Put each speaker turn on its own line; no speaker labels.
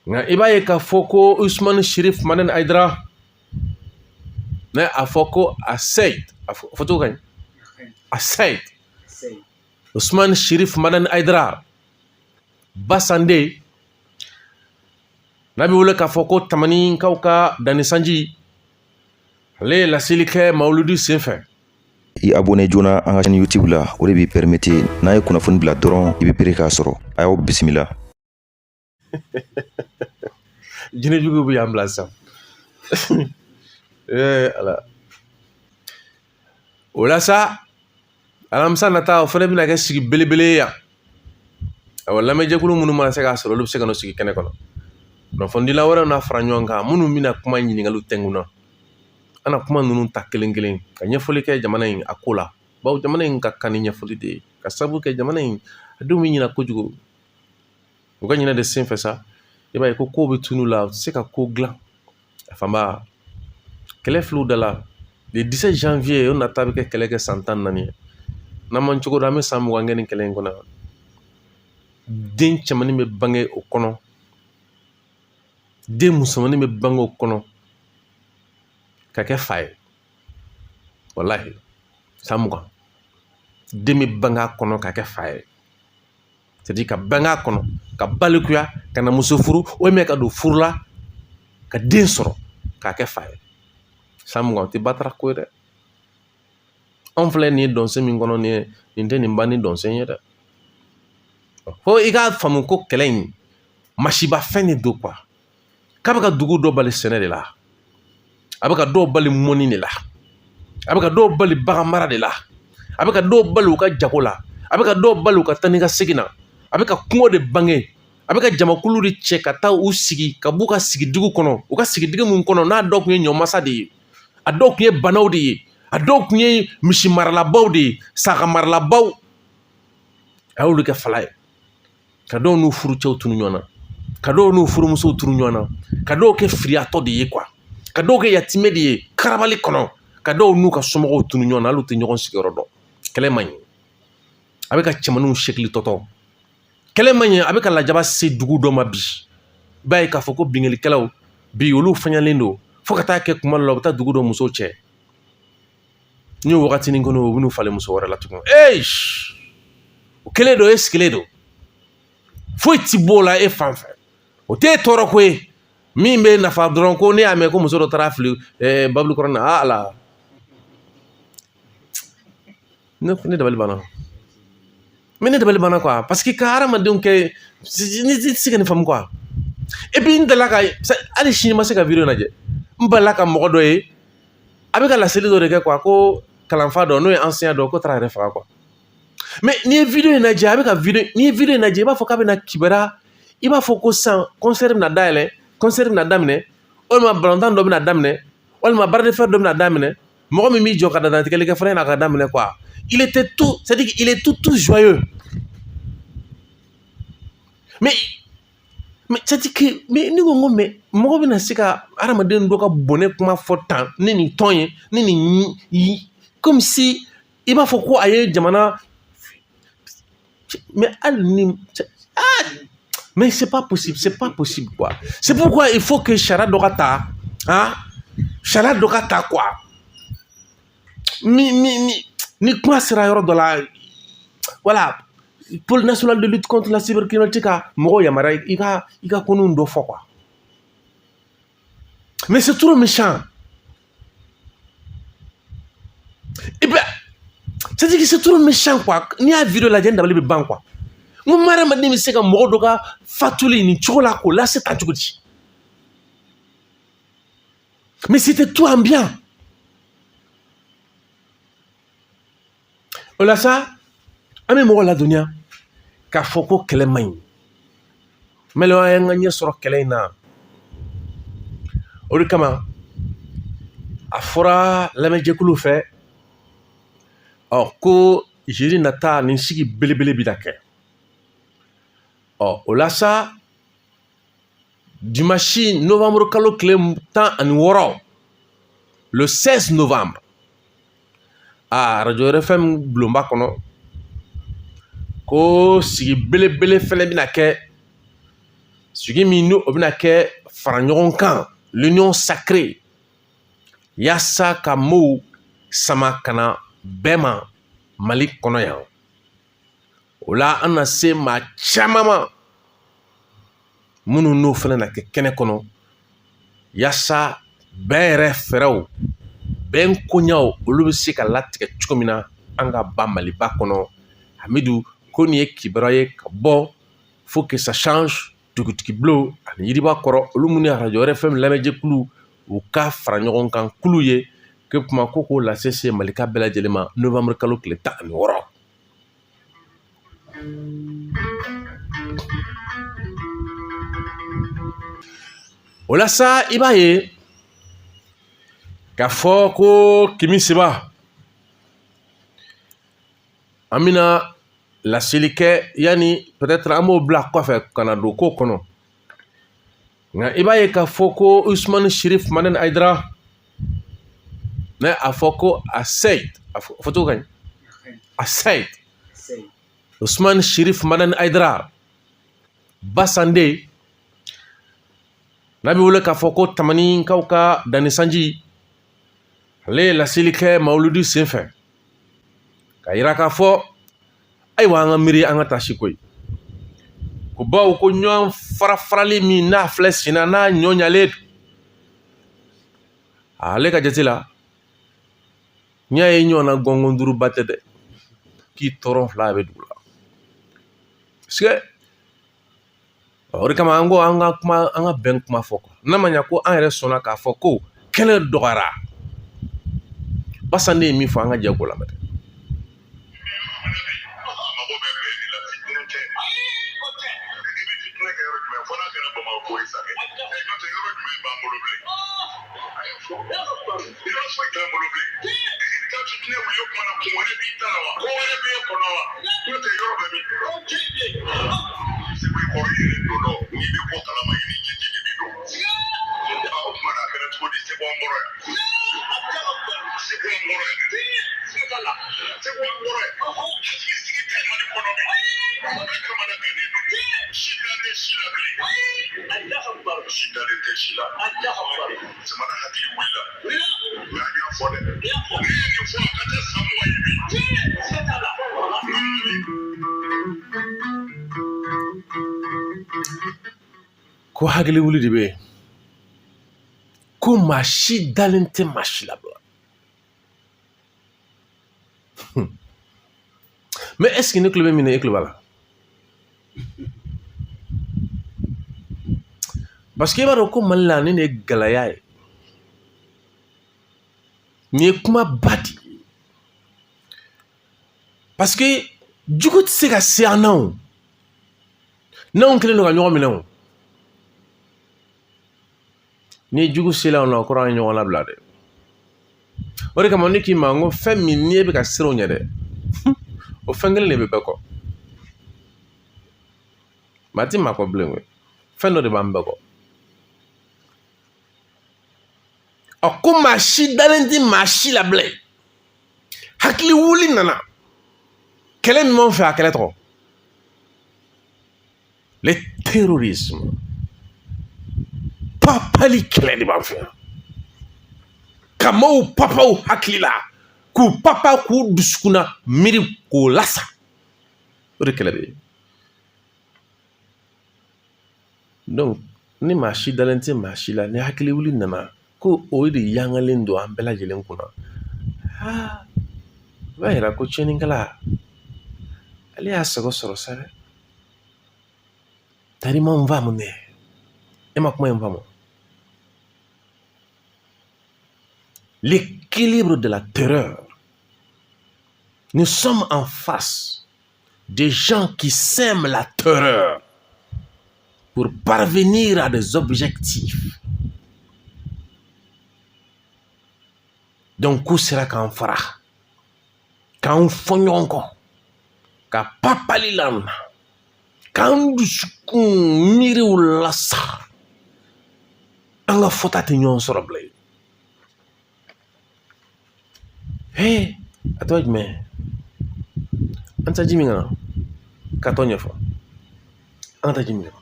Nka i b'a ye k'a fɔ ko Usumani Sirif Madani Hayidara, ne a fɔ ko a Seyid, a fɔcogo ka ɲi, a Seyid Usumani Sirif Madani Hayidara Basande, n'a bɛ wele k'a fɔ ko Tamaninkaw ka danni sanji, ale ye laseli kɛ mawuludi senfɛ.
I abonné joona an ka chaîne YouTube la, o de b'i permettre n'a ye kunnafoni bila dɔrɔn, i bɛ pere k'a sɔrɔ. A y'aw bisimila.
Jinɛjuguw bɛ yan bila sisan. Ee Ala, o la sa, alamisa nata, o fana bɛna kɛ sigi belebele ye yan. Ayiwa, lamɛnjɛkulu minnu mana se k'a sɔrɔ, olu bɛ se ka n'u sigi kɛnɛ kɔnɔ. Kunnafonidila wɛrɛw n'a fara ɲɔgɔn kan, minnu bɛna kuma ɲininkaliw tɛnku na. An na kuma ninnu ta kelen kelen ka ɲɛfɔli kɛ jamana in a ko la, bawo jamana in ka kan ni ɲɛfɔli de ye, ka sababu kɛ jamana in a denw bɛ ɲina kojugu. U ka ɲinɛ de sen fɛ sa, i b'a ye ko kow bɛ tunun la, u tɛ se ka ko dilan. A fanba kɛlɛ filiw da la. Le 17 janvier o nata bɛ kɛ kɛlɛ kɛ san 14 ye. N'an man cogo dɔn, an bɛ san 20 kɛ nin kɛlɛ in kɔnɔ. Den cɛmannin bɛ bange o kɔnɔ, den musomannin bɛ bange o kɔnɔ ka kɛ fa ye. Walahi, san 20, den bɛ bange a kɔnɔ ka kɛ fa ye, c'est à dire ka bange a kɔnɔ, ka balikuya, ka na muso furu walima ka don furu la, ka den sɔrɔ k'a kɛ fa ye. San 20, o tɛ batara ko ye dɛ. Anw filɛ nin ye dɔnsen min kɔnɔ nin ye, nin tɛ nin ban ni dɔnsen ye dɛ. Fo i k'a faamu ko kɛlɛ in masiba fɛn de don quoi, k'a bɛ ka dugu dɔ bali sɛnɛ de la, a bɛ ka dɔw bali mɔni de la, a bɛ ka dɔw bali bagan mara de la, a bɛ ka dɔw bali u ka jago la, a bɛ ka dɔw bali u ka taa ni ka segin na, a bɛ ka kungo de bange, a bɛ ka jamakulu de cɛ ka taa u sigi ka b'u ka sigidugu kɔnɔ, u ka sigidugu min kɔnɔ n'a dɔw tun ye ɲɔmasa de ye, a dɔw tun ye banaw de ye, a dɔw tun ye misi maralabaw de ye, saga maralabaw, a y'olu kɛ fala ye, ka dɔw n'u furucɛw tunu ɲɔgɔn na, ka dɔw n'u furumusow tunu ɲɔgɔn na, ka dɔw kɛ firiyatɔ de ye quoi, ka dɔw kɛ yatimɛ de ye karabali kɔnɔ, ka dɔw n'u ka somɔgɔw tunu ɲɔgɔn na, hali u tɛ ɲɔgɔn sigiyɔrɔ dɔn. Kɛlɛ man ɲi, a bɛ ka cɛmanninw sekili tɔtɔ. Kɛlɛ man ɲi, a bɛ ka lajaba se dugu dɔ ma bi. I b'a ye k'a fɔ ko binkannikɛlaw bi, olu faɲalen don fo ka taa kɛ kuma dɔ la, u bɛ taa dugu dɔ musow cɛ n'u ye wagatinin kɔnɔ, u bɛn'u falen muso wɛrɛ la tugun. Ee, o kelen don, e sigilen don, foyi ti b'o la e fan fɛ, o t'e tɔɔrɔ ko ye. Min bɛ nafa dɔrɔn, ko ne y'a mɛn ko muso dɔ taara fili babili kɔrɔ na. Aa ala, ne dabali banna. Mais ne dabali banna quoi, parce que ka hadamadenw kɛ, ne tɛ se ka nin faamu quoi. Et puis n delila ka, hali sini ma se ka vidéo lajɛ, n balila ka mɔgɔ dɔ ye, a bɛ ka laseli dɔ de kɛ quoi, ko kalanfa dɔ, n'o ye enseignant dɔ, ko taara yɛrɛ faga quoi. Mais n'i ye vidéo in lajɛ, a bɛ ka vidéo, n'i ye vidéo in lajɛ, i b'a fɔ k'a bɛna kibaruya, i b'a fɔ ko sisan concert bɛna dayɛlɛ, concert bɛna daminɛ, walima balontan dɔ bɛna daminɛ, walima bras de fer dɔ bɛna daminɛ, mɔgɔ min b'i jɔ ka dantigɛli kɛ fana n'a ka daminɛ quoi. Il était tout, c'est à dire qu'il est tout tout joyeux. Mais c'est à dire que, mais ne ko n ko, mais mɔgɔ bɛna se ka hadamaden dɔ ka bɔnɛ kuma fɔ tan ni nin tɔn ye, ni nin, comme si i b'a fɔ ko a ye jamana. Mais hali ni, ah, mais c'est pas possible, c'est pas possible quoi. C'est pourquoi il faut que sariya dɔ ka ta, ah, sariya dɔ ka ta quoi. Ni kuma sera yɔrɔ dɔ la, voilà, pôle national de lutte contre la cybercriminalité ka mɔgɔw yamaruya i ka ko ninnu dɔ fɔ quoi. Mais c'est trop méchant. Et puis, c'est-à-dire que c'est trop méchant quoi. N'i y'a vidéo lajɛ, n dabali bɛ ban quoi. N ko hadamaden bɛ se ka mɔgɔ dɔ ka fatuli nin cogo la k'o lase tan cogo di? Mais c'était tout en bien. O la sa, an bɛ mɔgɔ ladɔnniya k'a fɔ ko kɛlɛ man ɲi. Maliyɛnw, an y'an ka ɲɛ sɔrɔ kɛlɛ in na. O de kama a fɔra lamɛnjɛkulu fɛ, ɔ, ko jeudi nata, nin sigi belebele bɛna kɛ. Ɔ, o la sa, dimanche novembre kalo tile 16, le 16 novembre, a radio RFM bulonba kɔnɔ, ko sigi belebele fɛnɛ bɛna kɛ. Sigi min n'o bɛna kɛ fara ɲɔgɔn kan, l'union sacrée, yaasa ka maaw sama ka na bɛɛ ma Mali kɔnɔ yan. O la an na se maa caman ma minnu n'o fana na kɛ kɛnɛ kɔnɔ, yaasa bɛn yɛrɛ fɛɛrɛw, bɛn koɲaw, olu bɛ se ka latigɛ cogo min na an ka ba Maliba kɔnɔ. Hamidu ko nin ye kibaruya ye ka bɔ Faut que ça change dugutigi bulon ani yiriba kɔrɔ, olu minnu ye arajo RFM lamɛnjɛkulu, u ka fara ɲɔgɔn kan kulu ye ko kuma ko k'o lase se Malika bɛɛ lajɛlen ma novembre kalo tile 16. O la sa, i b'a ye k'a fɔ ko Kemi Seba, an bɛna laseli kɛ yanni peut-être an b'o bila kɔfɛ ka na don ko kɔnɔ. Nka i b'a ye k'a fɔ ko Usumani Sirif Madani Hayidara, ne a fɔ ko a Seyid, a fɔ cogo ka ɲi, a Seyid Usumani Sirif Madani Hayidara Basande, n'a bɛ wele k'a fɔ ko Tamanikaw ka danni sanji, ale ye laseli kɛ mawuludi senfɛ ka yira k'a fɔ ayiwa, an ka miiri an ka taa si koyi, ko bawo ko ɲɔgɔn fara farali min n'a filɛ sen na, n'a ɲɔ ɲalen don ale ka jate la, n'i y'a ye ɲɔgɔnna gɔngɔn duuruba tɛ dɛ, k'i tɔɔrɔ fila bɛ dugu la. Parce que o de kama an ko an ka kuma, an ka bɛn kuma fɔ, n'a ma ɲa ko an yɛrɛ sɔnna k'a fɔ ko kɛlɛ dɔgɔyara. Basa ne ye min fɔ, an ka jɛ k'o lamɛn. Ko hakili wuli de bɛ yen, ko maa si dalen tɛ maa si la bilen. Mais est ce que ne tulo bɛ min na, e tulo b'a la? Parce que i b'a dɔn ko Mali la, nin de ye gɛlɛya ye, nin ye kuma ba de ye, parce que jugu tɛ se ka se an na o, n'anw kɛlen don ka ɲɔgɔn minɛ o. Ni jugu sela anw na, o kɔrɔ an ye ɲɔgɔn labila dɛ. O de kama ne k'i ma n ko fɛn min n'i bɛ ka siran o ɲɛ dɛ, o fɛn kelen de bɛ bɛɛ kɔ. Maa ti maa kɔ bilen koyi, fɛn dɔ de b'an bɛɛ kɔ. Ɔ, ko maa si dalen tɛ maa si la bilen. Hakili wuli nana, kɛlɛ min b'anw fɛ, a kɛlɛ tɔgɔ le terrorisme, papali kɛlɛ de b'an fɛ yan, ka maaw papaw hakili la, k'u papa k'u dusukunna miiri k'o lasa, o de kɛlɛ bɛ yen. Donc ni maa si dalen tɛ maa si la, ni hakili wuli nana ko o de yangalen don an bɛɛ lajɛlen kunna, aa, o b'a yira ko tiɲɛnikɛla ale y'a sago sɔrɔ sa dɛ. Tari ma n faamu dɛ, e ma kuma in faamu. L'équilibre de la terreur. Nous sommes en face des gens qui sèment la terreur pour parvenir à des objectifs. Donc k'u sera k'an fara, k'an fɔ ɲɔgɔn kɔ, ka papali la na, k'an dusukun miiriw lasa, an ka fɔta tɛ ɲɔgɔn sɔrɔ bilen. He, a tɔ ye jumɛn ye? An taa ji min ka na ka tɔ ɲɛfɔ. An ka taa ji min ka na.